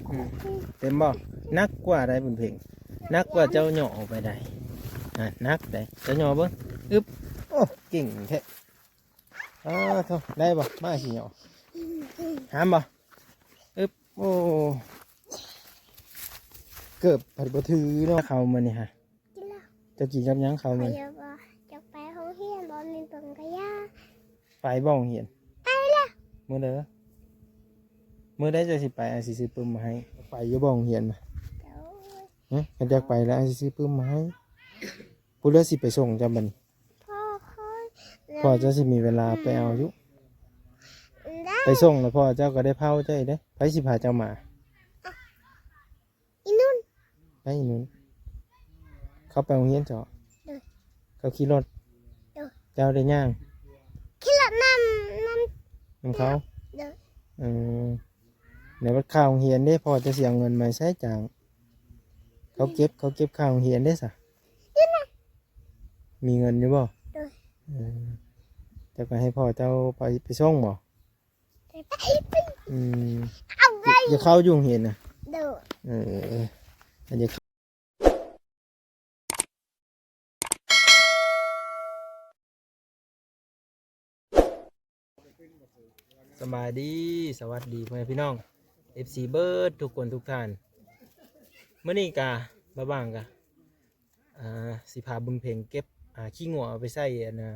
ອືມ ເຕັມບໍ່? ໜັກກວ່າໄດ໋ບຸນເພັງ ໜັກກວ່າເຈົ້າຍໍອອກໄປໄດ໋. ອ່າ ໜັກໄດ໋ ເຈົ້າຍໍເບິ່ງ. ອຶບ ໂອ້ ເກັ່ງແທ້. ອ້າໂທ້ ໄດ້ບໍ່? ມາຊິຍໍ ຫາມບໍ່? ອຶບ ໂອ້ ເກີບພັດບໍ່ຖືເນາະ. ເຂົ້າມື້ນີ້ຫະ ກິນແລ້ວ. ເຈົ້າກິນກັບຫຍັງເຂົ້າມື້ນີ້? ຂ້ອຍຢາກ ຢາກໄປໂຮງຮຽນ ບໍ່ມີເບິ່ງກະຢາ. ໄປບໍ່ໂຮງຮຽນ? ໄປແລ້ວ. ມື້ໃດ? ມື້ໃດເຈົ້າຊິໄປ? ອ້າຍຊິຊື້ປຶ້ມມາໃຫ້. ໄປຢູ່ບໍ່ໂຮງຮຽນນະ? ໂດຍ. ຫຶ? ຄັນຢາກໄປແລ້ວ ອ້າຍຊິຊື້ປຶ້ມມາໃຫ້. ຜູ້ເລືອກຊິໄປສົ່ງເຈົ້າບັດນີ້? ພໍ່ຂ້ອຍ. ພໍ່ເຈົ້າຊິມີເວລາໄປເອົາຢູ່? ໄດ້. ໄປສົ່ງແລ້ວພໍ່ເຈົ້າກໍໄດ້ເຜົາເຈົ້າອີກເດ້. ໃຜຊິພາເຈົ້າມາ? ອີ່ນຸ່ນ. ໄປອີ່ນຸ່ນ. ເຂົາໄປໂຮງຮຽນເຈາະ? ໂດຍ. ເຂົາຂີ່ລົດ? ໂດຍ. ເຈົ້າໄດ້ຍ່າງ? ຂີ່ລົດນຳ ນຳ ນຳເຂົາ? ໂດຍ. ເອີ ແລ້ວບັດຄ່າໂຮງຮຽນເດ້ ພໍ່ເຈົ້າຊິເອົາເງິນມາໃຊ້ຈ້າງ? ເຂົາເກັບ ເຂົາເກັບຄ່າໂຮງຮຽນເດ້ຊະ? ຢູ່ນະ. ມີເງິນຢູ່ບໍ່? ໂດຍ. ເອີ ເຈົ້າກໍໃຫ້ພໍ່ເຈົ້າໄປ ໄປສົ່ງບໍ່? ໄປ ໄປ ໄປ. ອືມ ເອົາໄປ. ຢາກເຂົ້າຢູ່ໂຮງຮຽນນະ? ໂດຍ. ເອີ ເອີ ເອີ ອັນຢາກ ສະບາຍດີ ສະຫວັດດີພໍ່ແມ່ພີ່ນ້ອງ ເອັຟຊີ ເບິດທຸກຄົນທຸກທ່ານ. ມື້ນີ້ກະ ບ່າວບາງກະ ອ່າ ຊິພາບຸນເພັງເກັບ ອ່າ ຂີ້ງົວເອົາໄປໃສ່ອັນນ່າ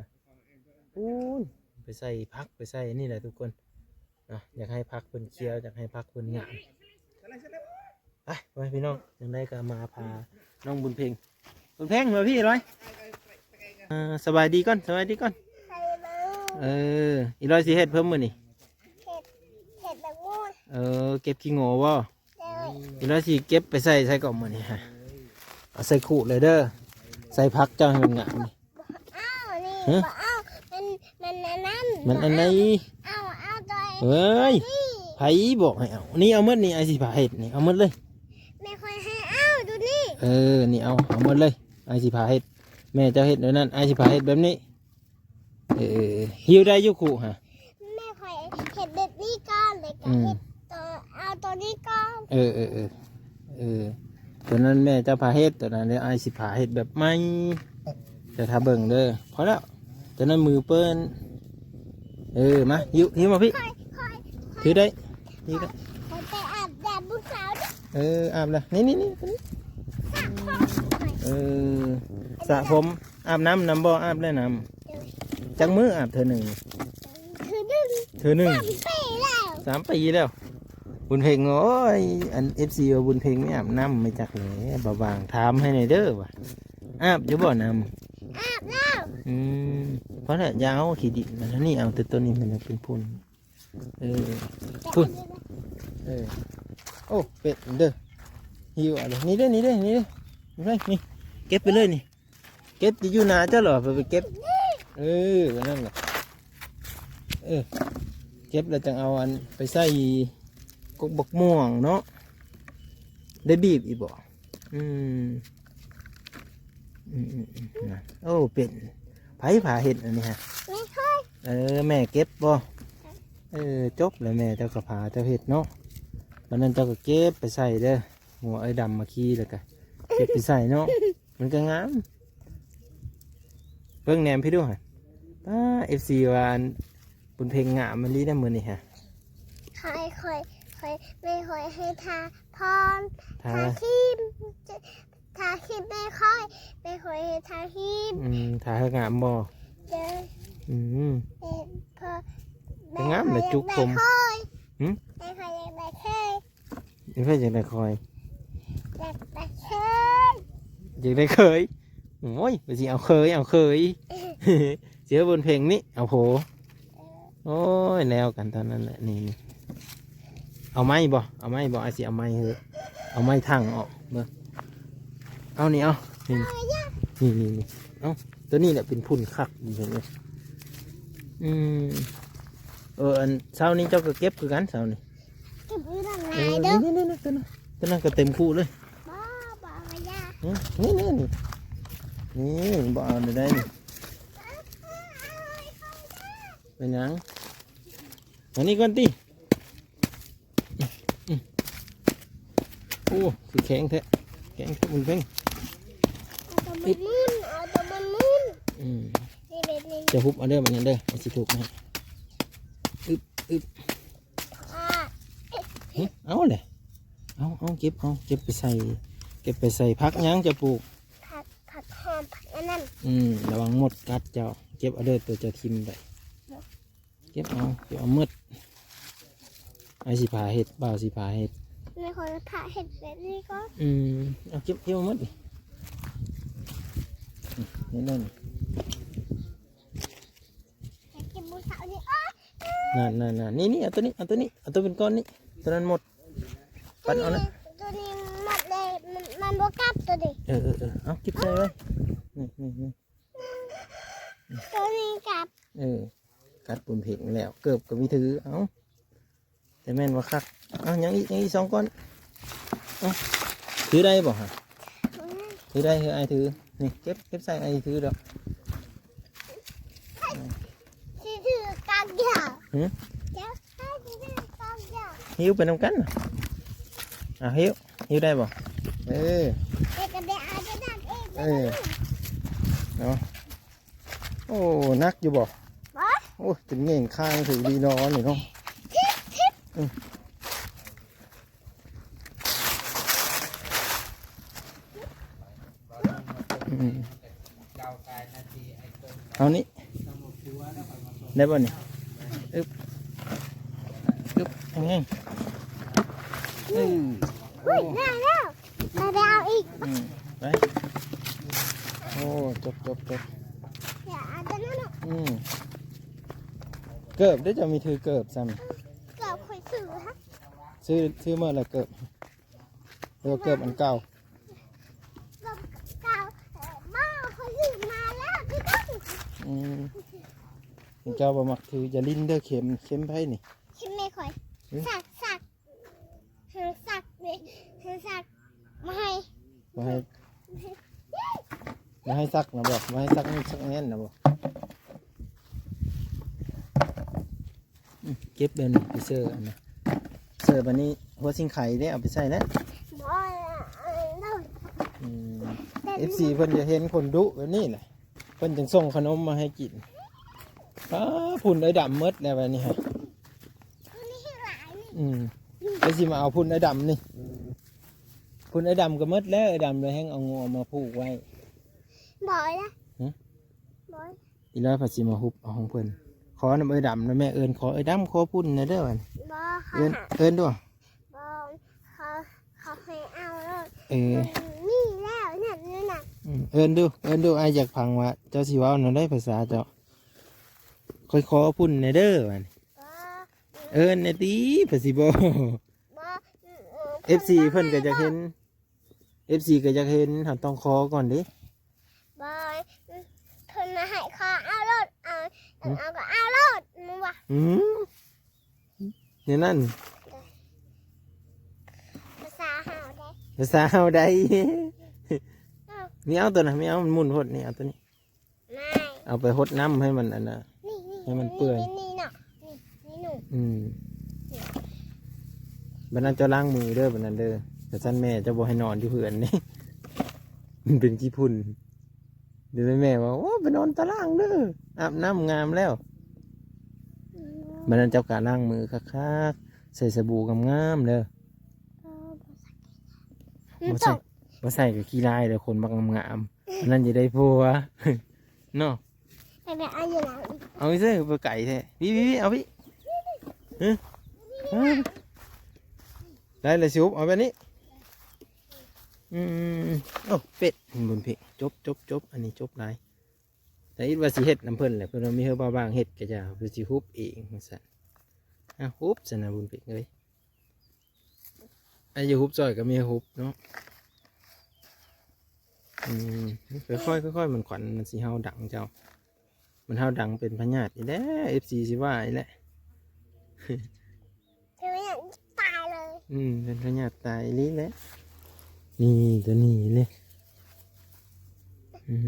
ປູນ ໄປໃສ່ຜັກ ໄປໃສ່ອັນນີ້ແຫຼະທຸກຄົນເນາະ. ຢາກໃຫ້ຜັກເພິ່ນຂຽວ ຢາກໃຫ້ຜັກເພິ່ນງາມ. ໄປ ໄປພີ່ນ້ອງ ຈັ່ງໃດກໍມາພານ້ອງບຸນເພັງ. ບຸນເພັງ ມາພີ່ອີຫຼອຍ. ອ່າ ສະບາຍດີກ່ອນ ສະບາຍດີກ່ອນ. ເອີ ອີຫຼອຍຊິເຮັດເພີ່ມມື້ນີ້? ເຮັດ ເຮັດບັກມ່ວງ. ເອີ ເກັບຂີ້ງົວບໍ່? ໂດຍ. ອີຫຼອຍຊິເກັບໄປໃສ່ໃສກໍມື້ນີ້ຫະ? ເອົາໃສ່ຄຸເລີຍເດີ ໃສ່ຜັກເຈົ້າໃຫ້ມັນງາມ. ບໍ່ເອົາ ນີ້ ຮະ? ບໍ່ເອົາ ມັນ ມັນອັນນັ້ນ ມັນອັນໃດ? ເອົາ ເອົາໂຕ ເອີຍ ໂຕນີ້. ໃຜບອກໃຫ້ເອົາ? ນີ້ເອົາໝົດນີ້ ອ້າຍຊິພາເຮັດນີ້ ເອົາໝົດເລີຍ. ແມ່ຂ້ອຍໃຫ້ເອົາໂຕນີ້. ເອີ ນີ້ເອົາ ເອົາໝົດເລີຍ ອ້າຍຊິພາເຮັດ. ແມ່ເຈົ້າເຮັດແນວນັ້ນ ອ້າຍຊິພາເຮັດແບບນີ້. ເອີ ເອີ ເອີ ຫິ້ວໄດ້ຢູ່ຄຸຫະ? ແມ່ຂ້ອຍເຮັດແບບນີ້ກ່ອນ ແລ້ວກໍ ອືມ ເຮັດໂຕ ເອົາໂຕນີ້ກ່ອນ. ເອີ ເອີ ເອີ ເອີ ໂຕນັ້ນແມ່ເຈົ້າພາເຮັດ ໂຕນັ້ນແລ້ວອ້າຍຊິພາເຮັດແບບໃໝ່. ແຕ່ຖ້າເບິ່ງເດີ ພໍແລ້ວ ໂຕນັ້ນມືເປີ້ນ. ເອີ ມາ ຫິ້ວ ຫິ້ວມາພີ້ ຂ້ອຍ ຂ້ອຍ ຂ້ອຍ ຖືໄດ້ ຖືໄດ້. ຂ້ອຍໄປອາບນ້ຳຜູ້ສາວເດີ. ເອີ ອາບແລ້ວ ນີ້ ນີ້ ນີ້ ໂຕນີ້ ສະຜົມ. ເອີ ສະຜົມ. ອາບນ້ຳນຳບໍ່? ອາບແລ້ວນຳ. ໂດຍ. ຈັກມື້ອາບເທື່ອໜຶ່ງ? ເທື່ອໜຶ່ງ ເທື່ອໜຶ່ງ. ສາມປີແລ້ວ ສາມປີແລ້ວ. ບຸນເພັງ ໂອ້ຍ ອັນ ເອັຟຊີ ວ່າບຸນເພັງໄມ່ອາບນ້ຳ ໄມ່ຈັກແຫຼະ. ບ່າວບາງຖາມໃຫ້ແດ່ເດີວ່າ ອາບຢູ່ບໍ່ນ້ຳ? ອາບແລ້ວ. ອືມ ພໍແລ້ວ ຢ່າເອົາຂີ້ດິນອັນນີ້ ເອົາແຕ່ໂຕນີ້ ມັນຍັງເປັນຝຸ່ນ. ເອີ ພຸ້ນ ເອີ ໂອ້ ເປັນເດີ ຫິ້ວເອົາເລີຍ. ນີ້ເດີ ນີ້ເດີ ນີ້ເດີ ນີ້ ເກັບໄປເລີຍນີ້. ເກັບຢູ່ນາເຈົ້າເຫຼືອ ໄປເກັບ. ເອີ ແບບນັ້ນແຫຼະ. ເອີ ເກັບແລ້ວຈັ່ງເອົາອັນໄປໃສ່ກົກບັກມ່ວງເນາະ. ໄດ້ບີບອີກບໍ່? ອືມ ອືມ ອືມ ອືມ ນະ. ໂອ້ ເປັນ ໃຜພາເຮັດອັນນີ້ຫະ? ແມ່ຂ້ອຍ. ເອີ ແມ່ເກັບບໍ່? ເອີ ຈົບແລ້ວ ແມ່ເຈົ້າກໍພາເຈົ້າເຮັດເນາະ. ບັດນັ້ນເຈົ້າກໍເກັບໄປໃສ່ເດີ ຫົວເອື້ອຍດຳມາຂີ່ ແລ້ວກໍເກັບໄປໃສ່ເນາະ. ມັນກໍງາມ ເບິ່ງແນມພີ້ດູຫະ. ປ້າ ເອັຟຊີ ວ່າອັນ ບຸນເພັງງາມອີ່ຫຼີນະມື້ນີ້ຫະ. ຂ້ອຍ ຂ້ອຍ ຂ້ອຍ ແມ່ຂ້ອຍໃຫ້ທາພອນ ທາ ທາຄຣີມ ທາຄຣີມແມ່ຂ້ອຍ ແມ່ຂ້ອຍໃຫ້ທາຄຣີມ. ອືມ ທາໃຫ້ງາມບໍ່? ໂດຍ. ອືມ ເອີ ພໍ່ ກໍງາມແຫຼະ ຈຸກຜົມ. ຫຶ? ແມ່ຂ້ອຍຢາກໄດ້ເຄີຍ. ເອີ ໃຜຢາກໄດ້ຂ້ອຍ? ຢາກໄດ້ເຄີຍ ຢາກໄດ້ເຄີຍ. ໂອ້ຍ ວ່າຊິເອົາເຄີຍ ເອົາເຄີຍ ຊິເອົາບຸນເພັງນີ້ ເອົາໂພ. ເອີ ໂອ້ຍ ແລ້ວກັນຕອນນັ້ນແຫຼະ. ນີ້ ນີ້ ເອົາໄມ້ບໍ່? ເອົາໄມ້ບໍ່? ອ້າຍຊິເອົາໄມ້ໃຫ້ ເອົາໄມ້ຖັງອອກເບິ່ງ. ເອົານີ້ ເອົາ ນີ້ ເອົາ ນີ້ ນີ້ ນີ້ ເອົາ ໂຕນີ້ແຫຼະເປັນຝຸ່ນຄັກ ນີ້ເຫັນບໍ່? ອືມ ເອີ ອັນເຊົ້ານີ້ເຈົ້າກໍເກັບຄືກັນ ເຊົ້ານີ້. ເກັບຢູ່ນັ້ນຫຼາຍເດີ. ເອີ ນີ້ໆໆ ໂຕນັ້ນ ໂຕນັ້ນກໍເຕັມຄຸເລີຍ. ບໍ່ ບໍ່ເອົາມາຢາ. ຫຶ? ນີ້ໆໆ ນີ້ ບໍ່ເອົາໄດ້ນີ້. ເປັນຫຍັງ? ມານີ້ກ່ອນຕິ. ອືມ ອືມ ອ້ ຄືແຂງແທ້ ແຂງແທ້ບຸນເພັງ. ເອົາຕົວມັນໝຸນ ເອົາຕົວມັນໝຸນ. ອືມ ນີ້ແບບນີ້ ຈະຫຸບເອົາເດີ ບັດນັ້ນເດີ ເອົາຊິທຸບໃຫ້. ອຶບ ອຶບ ອ່າ ຫຶ ເອົາແຫຼະ ເອົາ ເອົາ ເກັບ ເອົາ ເກັບໄປໃສ່ ເກັບໄປໃສ່ຜັກຫຍັງຈະປູກ? ຜັກ ຜັກຫອມ ຜັກອັນນັ້ນ. ອືມ ລະວັງມົດກັດເຈົ້າ ເກັບເອົາເດີ ຕົວເຈົ້າຖິ້ມໄດ້. ເກັບເອົາ ເກັບເອົາໝົດ. ອ້າຍຊິພາເຮັດ ບ່າວຊິພາເຮັດ. ແມ່ຂໍພາເຮັດແບບນີ້ກ່ອນ. ອືມ ເອົາເກັບ ເກັບເອົາໝົດນີ້ ນີ້ ນີ້ ນີ້. ເກັບໝູເສົານີ້ ໂອຍ ນັ້ນໆໆ ນີ້ໆ ເອົາຕົວນີ້ ເອົາຕົວນີ້ ເອົາຕົວເປັນກ້ອນນີ້ ຕົວນັ້ນໝົດ. ປັດເອົານະ ຕົວນີ້ໝົດເລີຍ ມັນ ມັນບໍ່ກັບຕົວນີ້. ເອີໆໆ ເອົາເກັບໃສ່ໄວ້ ນີ້ ນີ້ ນີ້ ຕົວນີ້ກັບ. ເອີ ກັດປຸ້ມເພັງແລ້ວ ເກີບກໍມີຖື ເອົາ ແຕ່ແມ່ນວ່າຄັກ. ເອົາ ຍັງອີກ ຍັງອີກສອງກ້ອນ ເອົາ ຖືໄດ້ບໍ່ຫະ? ອືມ ຖືໄດ້ ຄືອ້າຍຖື ນີ້ ເກັບ ເກັບໃສ່ ອ້າຍຖືດອກ. ຊິຖືກັບຢ່າ ຫື ເຈົ້າ ໃຫ້ຊິຖືກັບຢ່າ ຫິ້ວໄປນຳກັນ. ອ່າ ຫິ້ວ ຫິ້ວໄດ້ບໍ່? ເອີ ເອີ ກໍໄດ້ເອົາໄດ້ນຳເອງ. ເອີ ເນາະ. ໂອ້ ໜັກຢູ່ບໍ່? ບໍ່ ໂອ້ຍ ຈົນແຫງ່ງຄາງຖືດີເນາະນີ້ເນາະ. ອືມ ອືມ ເອົານີ້ ໄດ້ບໍ່ນີ້? ອຶບ ອຶບ ແຮງໆ ອືມ ອຸ້ຍ ໄດ້ແລ້ວ ໄດ້ແລ້ວ ເອົາອີກ. ອືມ ໄປ ໂອ້ ຈົບ ຈົບ ຈົບ ຢ່າເອົາຕົວນັ້ນເນາະ. ອືມ ເກີບເດ້ ເຈົ້າມີຖືເກີບຊ້ຳ. ເກີບຂ້ອຍຊື້ຫະ ຊື້ ຊື້ມາແລ້ວເກີບ ຫຼືວ່າເກີບອັນເກົ່າ? ເກີບເກົ່າ ເອີ ບໍ່ ຂ້ອຍຊື້ມາແລ້ວຄືກັນ. ອືມ ເຈົ້າບໍ່ມັກຖື ຢ່າຫຼິ້ນເດີ ເຂັມ ເຂັມໃຜນີ້? ເຂັມແມ່ຂ້ອຍ. ຫື ສັກ ສັກ ໃຫ້ສັກນີ້ ໃຫ້ສັກ ບໍ່ໃຫ້ ບໍ່ໃຫ້ ບໍ່ໃຫ້ສັກນະບໍ່? ບໍ່ໃຫ້ສັກນີ້ສັກແມ່ນນະບໍ່? ອືມ ເກັບແບບນີ້ໄປເຊີອັນນະ ເຊີບາດນີ້ຫົວຊິງໄຄເດ້ ເອົາໄປໃສ່ແລ້ວ. ບໍ່ ເອີ ອືມ ເອັຟຊີເພິ່ນຈະເຫັນຄົນດຸແບບນີ້ແຫຼະ ເພິ່ນຈຶ່ງສົ່ງຂະໜົມມາໃຫ້ກິນ. ປ້າ ພຸ້ນເອື້ອຍດຳໝົດແລ້ວບາດນີ້ຫະ. ອືມ ໄປຊິມາເອົາພຸ້ນອ້າຍດຳນີ້ ພຸ້ນອ້າຍດຳກໍໝົດແລ້ວ ອ້າຍດຳເລີຍແຮ່ງເອົາງົວມາຜູກໄວ້. ບໍ່ລະ ຫຶ ບໍ່ ອີຫຼ້າພັດຊິມາຫຸບເອົາຂອງເພິ່ນ. ຂໍນຳອ້າຍດຳນະແມ່ ເອີ້ນຂໍອ້າຍດຳ ຂໍພຸ້ນແດ່ເດີ ເອີ້ນ ເອີ້ນດູ. ບໍ່ ເຂົາ ເຂົາໃຫ້ເອົາໂລດ. ເອີ ມັນມີແລ້ວນັ້ນ ນັ້ນນະ. ອືມ ເອີ້ນດູ ເອີ້ນດູ ອ້າຍຢາກຟັງວ່າເຈົ້າຊິເວົ້າແນວໃດພາສາເຈົ້າ. ຂ້ອຍຂໍພຸ້ນແດ່ເດີ ວ່ານີ້. ບໍ່ ເອີ້ນແດ່ຕິ ພາຊິບໍ່. ບໍ່ ເອັຟຊີເພິ່ນກໍຢາກເຫັນ ເອັຟຊີກໍຢາກເຫັນ ເຮົາຕ້ອງຂໍກ່ອນເດ້. ບໍ່ ເພິ່ນມາໃຫ້ຂໍເອົາໂລດ ເອົາ ເອົາກໍເອົາໂລດ ມັນວ່າ. ອືມ ແນວນັ້ນ ພາສາເຮົາໄດ໋ ພາສາເຮົາໄດ໋. ເອົາ ນີ້ເອົາຕົວນັ້ນ ນີ້ເອົາ ມັນໝຸ່ນໂພດ ນີ້ເອົາຕົວນີ້. ນາຍ ເອົາໄປຫົດນ້ຳໃຫ້ມັນອັນນະ ນີ້ ນີ້ ໃຫ້ມັນເປື່ອຍ ນີ້ ນີ້ເນາະ ນີ້ ນີ້ໜູ. ອືມ ບັດນັ້ນເຈົ້າລ້າງມືເດີ ບັດນັ້ນເດີ ຄັນຊັ້ນແມ່ເຈົ້າບໍ່ໃຫ້ນອນຢູ່ເຮືອນນີ້ ມັນເປັນຂີ້ຝຸ່ນ. ດຽວແມ່ວ່າ ໂອ້ ໄປນອນຕາລ່າງເດີ ອາບນ້ຳງາມແລ້ວ. ອືມ ບັດນັ້ນເຈົ້າກະລ້າງມືຄັກໆ ໃສ່ສະບູງາມໆເດີ. ເອີ ບໍ່ໃສ່ ບໍ່ໃສ່ ບໍ່ໃສ່ກໍຂີ້ຮ້າຍເດີ ຄົນມັກງາມໆ. ອັນນັ້ນຈະໄດ້ຜົວເນາະ. ໄປ ໄປເອົາຢູ່ຫຼັງ ເອົາໃສ່ ໄປໄກແທ້. ພີ່ ພີ່ ພີ່ ເອົາພີ່ ຮະ ໄດ້ແລ້ວ ຊິຫຸບເອົາແບບນີ້. ອືມ ໂອ້ ເປັດ ບຸນເພັງ ຈົບ ຈົບ ຈົບ ອັນນີ້ຈົບຫຼາຍ. ແຕ່ອິດວ່າຊິເຮັດນຳເພິ່ນແຫຼະ ເພິ່ນວ່າມີເຮີບ່າວບາງເຮັດກະຢ່າ ເພິ່ນຊິຫຸບເອງວ່າຊັ້ນ. ອ່ະ ຫຸບຊັ້ນນະ ບຸນເພັງເອີຍ. ອາ ຢາກຫຸບຊ່ອຍກໍມີຫຸບເນາະ. ອືມ ຄ່ອຍໆ ຄ່ອຍໆ ມັນ ຄວັນມັນຊິເຫົ່າດັງເຈົ້າ ມັນເຫົ່າດັງເປັນພະຍາດອີກແລ້ວ ເອັຟຊີຊິວ່າອີກແລ້ວ. ເປັນພະຍາດຕາຍເລີຍ. ອືມ ເປັນພະຍາດຕາຍອີ່ຫຼີແຫຼະ. ນີ້ ຕົວນີ້ເລີຍ. ອືມ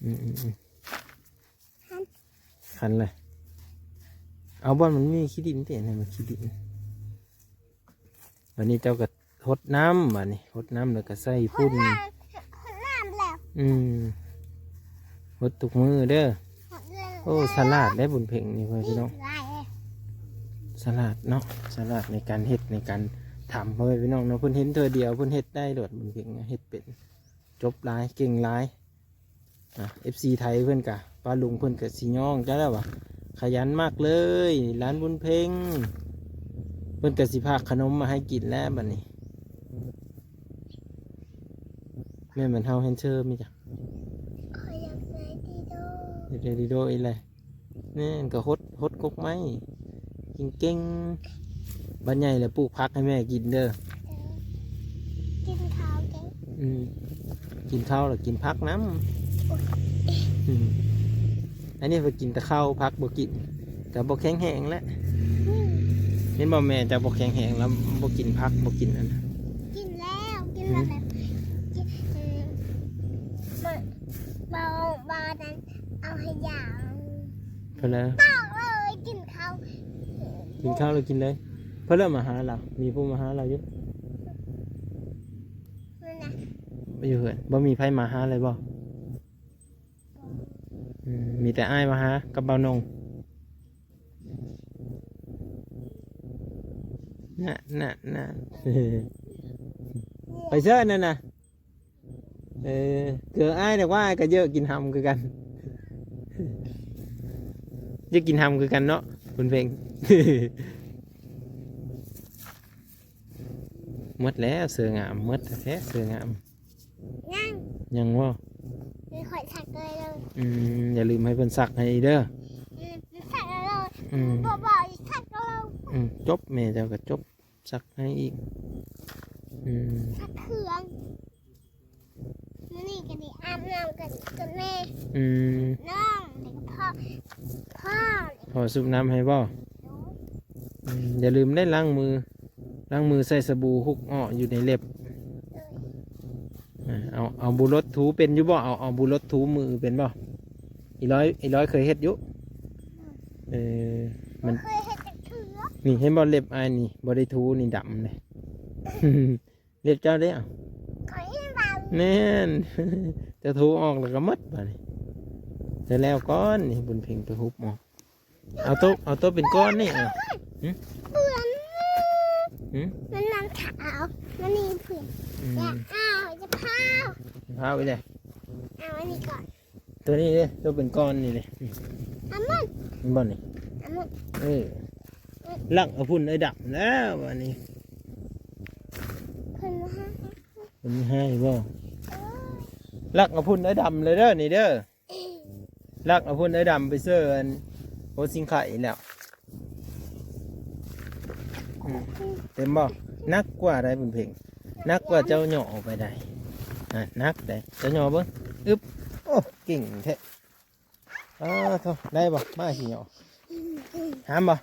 ອືມໆໆ. ຄັນ ຄັນເລີຍ. ເອົາບ່ອນມັນມີຂີ້ດິນຕິ ໃຫ້ມັນຂີ້ດິນ. ບັດນີ້ເຈົ້າກໍຫົດນ້ຳ ບັດນີ້ຫົດນ້ຳແລ້ວກໍໃສ່ຝຸ່ນ ຫົດນ້ຳແລ້ວ ອືມ ຫົດທຸກມື້ເດີ. ຫົດເລີຍ ໂອ້ ສະຫຼາດເດ້ບຸນເພັງນີ້ ພໍ່ແມ່ພີ່ນ້ອງ ຫຼາຍເດ້ ສະຫຼາດເນາະ ສະຫຼາດໃນການເຮັດ ໃນການທຳ ພໍ່ແມ່ພີ່ນ້ອງເນາະ. ເພິ່ນເຫັນເທື່ອດຽວ ເພິ່ນເຮັດໄດ້ໂລດ ບຸນເພັງເຮັດເປັນ ຈົບຫຼາຍ ເກັ່ງຫຼາຍ. ອ່າ ເອັຟຊີໄທເພິ່ນກະ ປ້າລຸງເພິ່ນກະຊິຍ້ອງເຈົ້າແລ້ວວ່າ ຂະຫຍັນມາກເລີຍ ຫຼານບຸນເພັງ. ເພິ່ນກະຊິພາກຂະໜົມມາໃຫ້ກິນແລ້ວບັດນີ້. ແມ່ນ ແມ່ນເຮົາແຮນເຊີມີຈ້ະ ຂ້ອຍຢາກໄດ້ດີໂດ ຢາກໄດ້ດີໂດອີກແລ້ວ. ແມ່ນ ກໍຫົດ ຫົດກົກໄມ້ເກັ່ງໆ ບັດໃຫຍ່ແລ້ວປູກຜັກໃຫ້ແມ່ກິນເດີ. ເອີ ກິນເຂົ້າເກັ່ງ ອືມ ກິນເຂົ້າແລ້ວກິນຜັກນຳ. ໂອ້ຍ ອືມ ອັນນີ້ໄປກິນແຕ່ເຂົ້າ ຜັກບໍ່ກິນ ກໍບໍ່ແຂງແຮງແຫຼະ. ອືມ ເຫັນບໍ່ ແມ່ເຈົ້າບໍ່ແຂງແຮງແລ້ວ ບໍ່ກິນຜັກ ບໍ່ກິນອັນນັ້ນ. ກິນແລ້ວ ກິນແລ້ວ ອືມ ແບບ ກິນ ເອີ ບໍ່ ບໍ່ ບໍ່ນັ້ນ ເອົາໃຫ້ຢາງ ເພິ່ນລະ ຕອກເລີຍ ກິນເຂົ້າ ກິນເຂົ້າແລ້ວກິນເລີຍ. ເພິ່ນລະມາຫາລາວ ມີຜູ້ມາຫາລາວຢູ່ ນັ້ນນະ ຢູ່ເຮືອນ ບໍ່ມີໃຜມາຫາເລີຍບໍ່? ອືມ ມີແຕ່ອ້າຍມາຫາກັບບ່າວນົງ. ນະ ນະ ນະ ໄປເຊີນນັ້ນນະ. ເອີ ເກີດອ້າຍນະ ວ່າອ້າຍກໍເຢີກິນຫຳຄືກັນ ເຢີກິນຫຳຄືກັນເນາະ ບຸນເພັງ. ໝົດແລ້ວເສື້ອງາມ ໝົດແທ້ເສື້ອງາມ. ຍັງ ຍັງບໍ່? ມີຂ້ອຍສັກເລີຍເດີ. ອືມ ຢ່າລືມໃຫ້ເພິ່ນສັກໃຫ້ອີກເດີ. ອືມ ສັກເລີຍ. ອືມ ບໍ່ ບໍ່ສັກເລີຍ. ອືມ ຈົບ ແມ່ເຈົ້າກໍຈົບ ສັກໃຫ້ອີກ. ອືມ ສັກເຄື່ອງ. ມື້ນີ້ກໍໄດ້ອາບນ້ຳກັບ ກັບແມ່ ອືມ ນ້ອງ ແລ້ວກໍພໍ່ ພໍ່ ພໍ່ສູບນ້ຳໃຫ້ບໍ່? ໂດຍ. ອືມ ຢ່າລືມເດ້ລ້າງມື ລ້າງມືໃສ່ສະບູ ຮຸກເອາະຢູ່ໃນເລັບ. ໂດຍ. ເອົາ ເອົາບຸລົດຖູເປັນຢູ່ບໍ່? ເອົາ ເອົາບຸລົດຖູມືເປັນບໍ່? ອີຫຼອຍ ອີຫຼອຍເຄີຍເຮັດຢູ່. ເອີ ມັນ ບໍ່ເຄີຍເຮັດຈັກເທື່ອ. ນີ້ເຫັນບໍ່ ເລັບອ້າຍນີ້ ບໍ່ໄດ້ຖູນີ້ດຳເດ້. ເລັບເຈົ້າເດ້ ເອົາ ຂ້ອຍຍັງດຳ. ແມ່ນ ຈະຖູອອກແລ້ວກໍໝົດບາດນີ້. ຈະແລ້ວກ່ອນນີ້ ບຸນເພັງໄປຮຸບອອກ. ເອົາໂຕ ເອົາໂຕເປັນກ້ອນນີ້ ເອົາ. ຫຶ? ເປື້ອນ. ຫຶ? ມັນ ມັນຂາວ ມັນນີ້ເປື້ອນ. ອືມ ຢ່າເອົາ ຢ່າພາວ ພາວອີກແລ້ວ. ເອົາອັນນີ້ກ່ອນ. ໂຕນີ້ເດ້ ໂຕເປັນກ້ອນນີ້ເດ້. ອາມອນ ເຫັນບໍ່ນີ້? ອາມອນ ເອີ ລັກເອົາຝຸ່ນອ້າຍດຳແລ້ວບາດນີ້. ເພິ່ນມາຫາ ເພິ່ນມາຫາອີກບໍ່? ເອີ ລັກເອົາຝຸ່ນອ້າຍດຳເລີຍເດີນີ້ເດີ. ລັກເອົາຝຸ່ນອ້າຍດຳໄປເຊີອັນໂພຊິງໄຄແລ້ວ. ອືມ ເຫັນບໍ່? ໜັກກວ່າໄດ໋ບຸນເພັງ ໜັກກວ່າເຈົ້າຍໍອອກໄປໄດ໋. ອ່າ ໜັກໄດ໋ ເຈົ້າຍໍເບິ່ງ. ອຶບ ໂອ້ ເກັ່ງແທ້. ອ້າໂທ້ ໄດ້ບໍ່? ມາຊິຍໍ ຫາມບໍ່?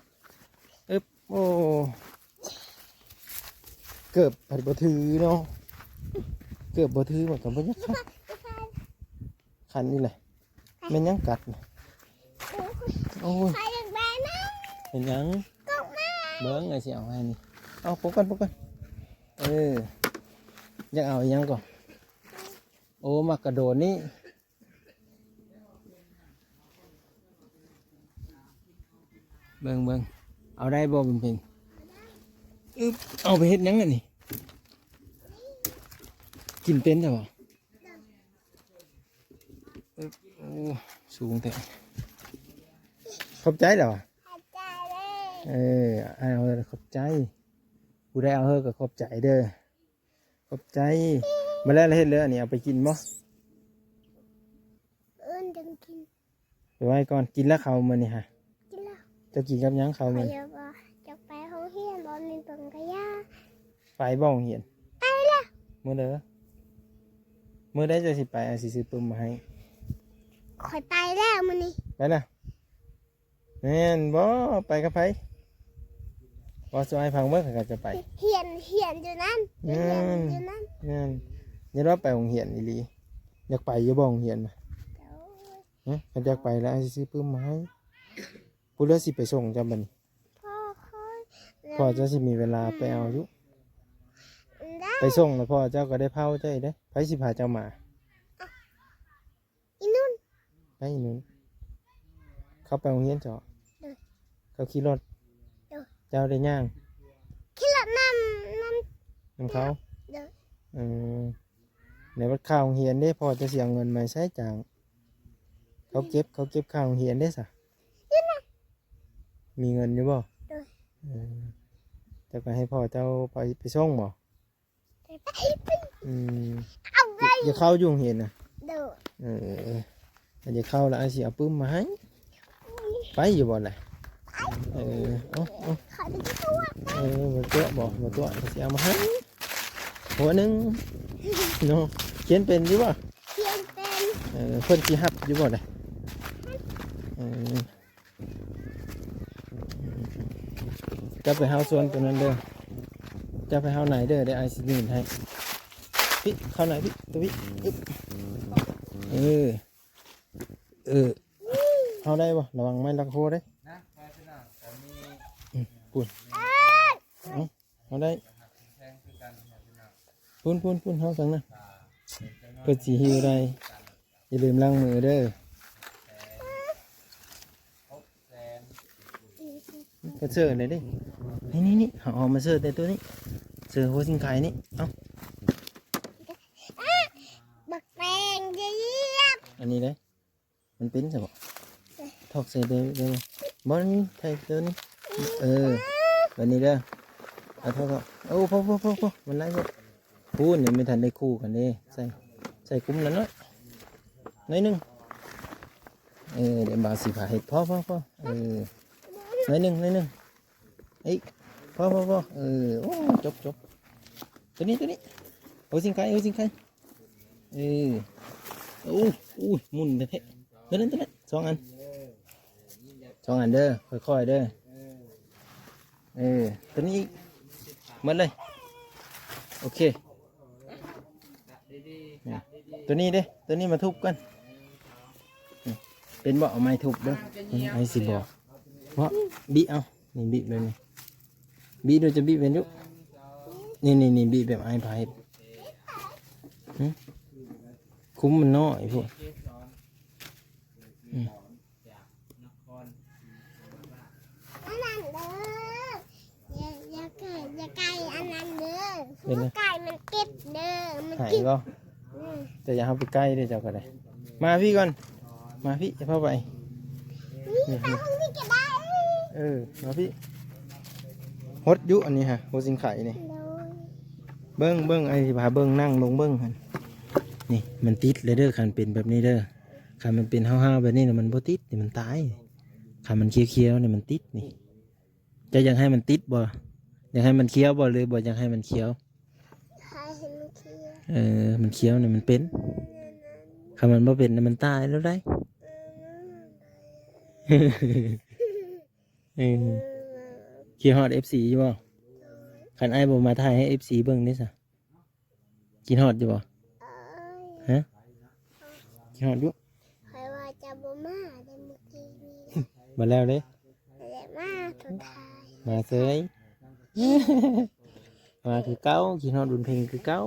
ອຶບ ໂອ້ ເກີບພັດບໍ່ຖືເນາະ ເກີບບໍ່ຖື ມັນກໍບໍ່ຢາກຂັນ ຂັນນີ້ແຫຼະ. ແມ່ນຫຍັງກັດນະ? ໂອ້ຍ ຂ້ອຍຢາກໄດ້ນະ. ເປັນຫຍັງ? ກົກມາ. ເບິ່ງ ອ້າຍຊິເອົາໃຫ້ນີ້. ເອົາ ປົກກ່ອນ ປົກກ່ອນ. ເອີ ຢາກເອົາອີຫຍັງກໍ? ໂອ້ ໝາກກະໂດນນີ້. ເບິ່ງ ເບິ່ງ ເອົາໄດ້ບໍ່ບຸນເພັງ? ອຶບ ເອົາໄປເຮັດຫຍັງອັນນີ້? ກິນເປັນແທ້ບໍ່? ອຶບ ໂອ້ ສູງແທ້. ຂອບໃຈແລ້ວຫວາ? ຂອບໃຈເດີ. ເອີ ອ້າຍເອົາ ຂອບໃຈ. ຜູ້ໃດເອົາເຮີກໍຂອບໃຈເດີ. ຂອບໃຈ. ມາແລ້ວ ເຮັດເລີຍ ອັນນີ້ເອົາໄປກິນບໍ່? ເອີ້ນຈັ່ງກິນ. ໄປໄວ້ກ່ອນ. ກິນແລ້ວເຂົ້າມື້ນີ້ຫະ? ກິນແລ້ວ. ເຈົ້າກິນກັບຫຍັງເຂົ້າມື້ນີ້? ຂ້ອຍຢາກ ຢາກໄປໂຮງຮຽນ ບໍ່ມີເບິ່ງກະຢາ. ໄປບໍ່ໂຮງຮຽນ? ໄປແລ້ວ. ມື້ໃດ? ມື້ໃດເຈົ້າຊິໄປ? ອ້າຍຊິຊື້ປຶ້ມມາໃຫ້. ຂ້ອຍໄປແລ້ວມື້ນີ້. ໄປນະ. ແມ່ນບໍ່? ໄປກັບໃຜ? ເວົ້າສູ່ອ້າຍຟັງເບິ່ງ ຂ້ອຍກໍຈະໄປ. ຮຽນ ຮຽນຢູ່ນັ້ນ. ແມ່ນ ຮຽນຢູ່ນັ້ນ. ແມ່ນ. ຢ່າວ່າໄປໂຮງຮຽນອີ່ຫຼີ. ຢາກໄປຢູ່ບໍ່ໂຮງຮຽນນະ? ໂດຍ. ຮະ? ຄັນຢາກໄປແລ້ວ ອ້າຍຊິຊື້ປຶ້ມມາໃຫ້. ຜູ້ເຫຼືອຊິໄປສົ່ງເຈົ້າບັດນີ້. ພໍ່ຂ້ອຍ. ພໍ່ເຈົ້າຊິມີເວລາໄປເອົາຢູ່. ໄປສົ່ງແລ້ວພໍ່ເຈົ້າກໍໄດ້ເຜົາເຈົ້າອີກເດ້. ໃຜຊິພາເຈົ້າມາ? ອີ່ນຸ່ນ. ໄປອີ່ນຸ່ນ. ເຂົາໄປໂຮງຮຽນເຈົ້າ? ໂດຍ. ເຂົາຂີ່ລົດ? ໂດຍ. ເຈົ້າໄດ້ຍ່າງ? ຂີ່ລົດນຳ ນຳ ນຳເຂົາ? ໂດຍ. ເອີ ແລ້ວບັດຄ່າໂຮງຮຽນເດ້ ພໍ່ເຈົ້າຊິເອົາເງິນມາໃຊ້ຈ້າງ? ເຂົາເກັບ ເຂົາເກັບຄ່າໂຮງຮຽນເດ້ຊະ? ມີເງິນຢູ່ບໍ່? ໂດຍ. ເອີ ເຈົ້າກໍໃຫ້ພໍ່ເຈົ້າໄປ ໄປສົ່ງບໍ່? ອືມ ເອົາໄປ ຢາກເຂົ້າຢູ່ໂຮງຮຽນນະ? ໂດຍ. ເອີ ຢາກເຂົ້າລະ ອ້າຍຊິເອົາປຶ້ມມາໃຫ້. ໄປຢູ່ບໍ່ລະ? ເອີ ເອົາ ເອົາ ເອີ ບໍ່ຕົວະ ບໍ່ຕົວະ ຊິເອົາມາໃຫ້ຫົວໜຶ່ງເນາະ. ຂຽນເປັນຢູ່ບໍ່? ຂຽນເປັນ. ເອີ ເພິ່ນຊິຮັບຢູ່ບໍ່ລະ? ເອີ ເຈົ້າໄປເຫົ່າສວນຕົວນັ້ນເດີ ເຈົ້າໄປເຫົ່າໃນເດີ ດຽວອ້າຍຊິຍື່ນໃຫ້. ພີ້ ເຂົ້າໃນພີ້ ຕົວພີ້ ອຶບ ເອີ ເອີ ເຫົ່າໄດ້ບໍ່? ລະວັງໄມ້ລັກໂຄເດ້. ອືມ ພຸ້ນ ເອົາ ເຮົາໄດ້ ພຸ້ນໆໆ ເຮົາສັງນະ ເພິ່ນຊິຫິວໄດ້. ຢ່າລືມລ້າງມືເດີ. ເພິ່ນເຊີໄດ້ເດ້. ນີ້ໆໆ ເຮົາເອົາມາເຊີແຕ່ໂຕນີ້ ເຊີຫົວສິງໄຄນີ້. ເອົາ ບັກແຕງຢຽບ ອັນນີ້ເດ້. ມັນເປັນຊະບໍ່? ຖອກໃສ່ໄດ້ ໄດ້ບໍ່? ບໍ່ ນີ້ໃສ່ໂຕນີ້. ເອີ ແບບນີ້ເດີ. ເອົາ ເທົ່າ ເທົ່າ ໂອ້ ພໍ ພໍ ພໍ ພໍ ມັນຫຼາຍໂພດ. ພຸ້ນ ຍັງບໍ່ທັນໄດ້ຄູ່ກັນເດ້. ໃສ່ ໃສ່ກຸ້ມນັ້ນໜ້ອຍ ໜ້ອຍໜຶ່ງ. ເອີ ດຽວບ່າວຊິພາເຮັດ. ພໍ ພໍ ພໍ ເອີ ໜ້ອຍໜຶ່ງ ໜ້ອຍໜຶ່ງ. ອີກ ພໍ ພໍ ພໍ ເອີ ໂອ້ ຈົບ ຈົບ. ໂຕນີ້ ໂຕນີ້ ໂອ້ ສິງໄຄ ໂອ້ ສິງໄຄ. ເອີ ໂອ້ ໂອ້ຍ ໝຸ່ນແທ້ໆ. ໂຕນັ້ນ ໂຕນັ້ນ ສອງອັນ ສອງອັນເດີ ຄ່ອຍໆເດີ. ເອີ ໂຕນີ້ອີກ ໝົດເລີຍ. ໂອເຄ ນີ້ ໂຕນີ້ເດ້ ໂຕນີ້ມາທຸບກ່ອນ. ນີ້ ເປັນບໍ່? ເອົາໄມ້ທຸບເດີ ອ້າຍຊິບອກ. ເບາະ ບິເອົາ ນີ້ ບິແບບນີ້ ບິດູ ຈະບິເປັນຢູ່. ນີ້ໆໆ ບິແບບອ້າຍພາເຮັດ. ຫຶ ຄຸມມັນນ້ອຍພຸ້ນ. ອືມ ອັນນັ້ນເດີ ຢ່າ ຢ່າໃກ້ ຢ່າໃກ້ອັນນັ້ນເດີ ເປັນຫຍັງ? ໃກ້ມັນເຈັບເດີ ມັນ ຫາຍ ເຈັບ ບໍ່? ອືມ ເຈົ້າຢ່າເຮົາໄປໃກ້ເດີ ເຈົ້າກໍໄດ້. ມາພີ້ກ່ອນ ມາພີ້ ຢ່າເຂົ້າໄປ. ນີ້ ນີ້ ນີ້ ເອີ ມາພີ້. ຫົດຢູ່ອັນນີ້ຫະ ຫົວສິງໄຄນີ້. ໂດຍ ເບິ່ງ ເບິ່ງ ອ້າຍຊິພາເບິ່ງ ນັ່ງລົງເບິ່ງຫັ້ນ. ນີ້ ມັນຕິດແລ້ວເດີ ຄັນເປັນແບບນີ້ເດີ. ຄັນມັນເປັນຫ້າວໆແບບນີ້ນະ ມັນບໍ່ຕິດນີ້ ມັນຕາຍ. ຄັນມັນຂຽວໆນີ້ ມັນຕິດນີ້. ເຈົ້າຢາກໃຫ້ມັນຕິດບໍ່? ຢາກໃຫ້ມັນຂຽວບໍ່ ຫຼືບໍ່ຢາກໃຫ້ມັນຂຽວ? ໃຫ້ມັນຂຽວ. ເອີ ມັນຂຽວນີ້ມັນເປັນ. ຄັນມັນບໍ່ເປັນນີ້ມັນຕາຍແລ້ວໄດ໋. ເອີ ຄິດຮອດເອັຟຊີຢູ່ບໍ່? ຄັນອ້າຍບໍ່ມາຖ່າຍໃຫ້ເອັຟຊີເບິ່ງເດ້ຊະ? ຄິດຮອດຢູ່ບໍ່? ຮະ? ຄິດຮອດຢູ່. ຂ້ອຍວ່າຈະບໍ່ມາແຕ່ມື້ກີ້ນີ້ ບໍ່ແລ້ວເດ້. ແລ້ວມາສຸດທ້າຍ ມາເສີຍ ມາຄືເກົ່າ. ຄິດຮອດບຸນເພັງຄືເກົ່າ.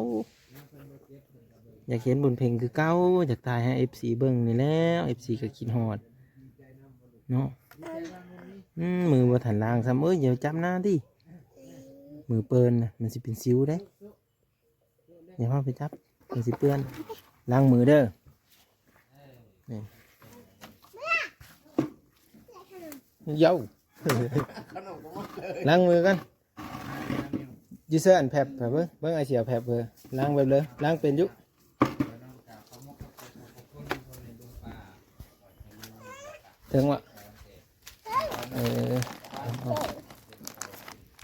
ຢາກເຫັນບຸນເພັງຄືເກົ່າ. ຢາກຖ່າຍໃຫ້ເອັຟຊີເບິ່ງນີ້ແຫຼະ. ເອັຟຊີກໍຄິດຮອດເນາະ. ອືມ ມືບໍ່ທັນລ້າງຊ້ຳ. ເອີຍ ຢ່າຈັບໜ້າຕິ. ມືເປື້ອນນະ ມັນຊິເປັນສິວເດ້. ຢ່າເຂົ້າໄປຈັບ ມັນຊິເປື້ອນ. ລ້າງມືເດີ. ນີ້ ເຍົາ ລ້າງມືກ່ອນ. ຢູ່ໃສອັນແພັບ ເບິ່ງ ເບິ່ງ ອ້າຍຊິເອົາແພັບເບິ່ງ. ລ້າງແບບເລີຍ ລ້າງເປັນຢູ່. ເຖິງວະ? ເອີ ເອົາ ເອົາ ເອົາ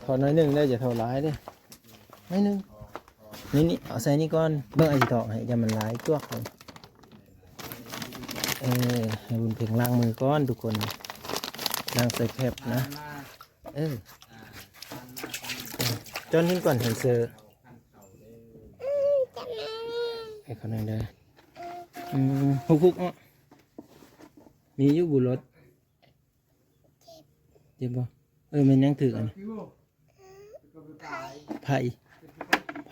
ເທາະໜ້ອຍໜຶ່ງເດີ ຢ່າເທາະຫຼາຍເດີ ໜ້ອຍໜຶ່ງ. ນີ້ໆ ເອົາໃສ່ນີ້ກ່ອນ ເບິ່ງ ອ້າຍຊິຖອກໃຫ້ ຢ່າມັນຫຼາຍຈວກ. ເອີ ໃຫ້ບຸນເພັງລ້າງມືກ່ອນທຸກຄົນ ລ້າງໃສ່ແພັບນະ. ເອີ ຈອນນີ້ກ່ອນ ໃຫ້ເຊີ ໃຫ້ເຂົາໜ້ອຍເດີ. ອືມ ຮຸກໆ ເນາະ ມີຢູ່ບຸລົດ. ເຈັບບໍ່? ເອີ ແມ່ນຫຍັງຖືກອັນນີ້? ໄຜ ໄຜ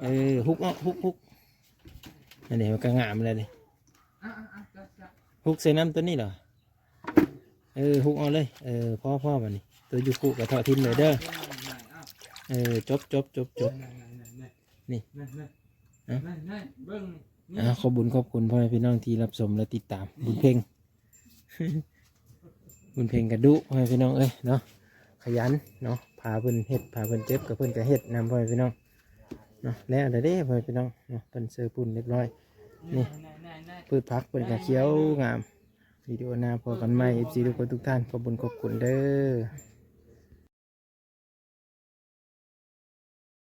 ເອີ ຮຸກເອົາ ຮຸກ ຮຸກ ອັນນີ້ມັນກໍງາມແລ້ວນີ້. ອ່ະໆໆ ຮຸກໃສ່ນ້ຳຕົວນີ້ເນາະ. ເອີ ຮຸກເອົາເລີຍ. ເອີ ພໍ ພໍ ບັດນີ້ ຕົວຢູຄຸກໍເທາະຖິ້ມເລີຍເດີ. ເອີ ຈົບ ຈົບ ຈົບ ຈົບ. ນີ້ ນີ້ ນີ້ ເອີ ນີ້ ນີ້ ເບິ່ງນີ້ ອ່າ ຂອບບຸນຂອບຄຸນພໍ່ແມ່ພີ່ນ້ອງທີ່ຮັບຊົມ ແລະ ຕິດຕາມ ບຸນເພັງ. ບຸນເພັງກະດຸ ພໍ່ແມ່ພີ່ນ້ອງເອີຍເນາະ, ຂະຫຍັນເນາະ, ພາເພິ່ນເຮັດ ພາເພິ່ນເກັບ ກໍເພິ່ນກໍເຮັດນຳ ພໍ່ແມ່ພີ່ນ້ອງເນາະ. ແລ້ວເດ້ ພໍ່ແມ່ພີ່ນ້ອງເນາະ, ເພິ່ນເຊີປູນຮຽບຮ້ອຍ. ນີ້ ພືດຜັກເພິ່ນກໍຂຽວງາມ. ວິດີໂອໜ້າພໍ້ກັນໃໝ່ ເອັຟຊີ ທຸກຄົນທຸກທ່ານ, ຂອບບຸນຂອບຄຸນເດີ.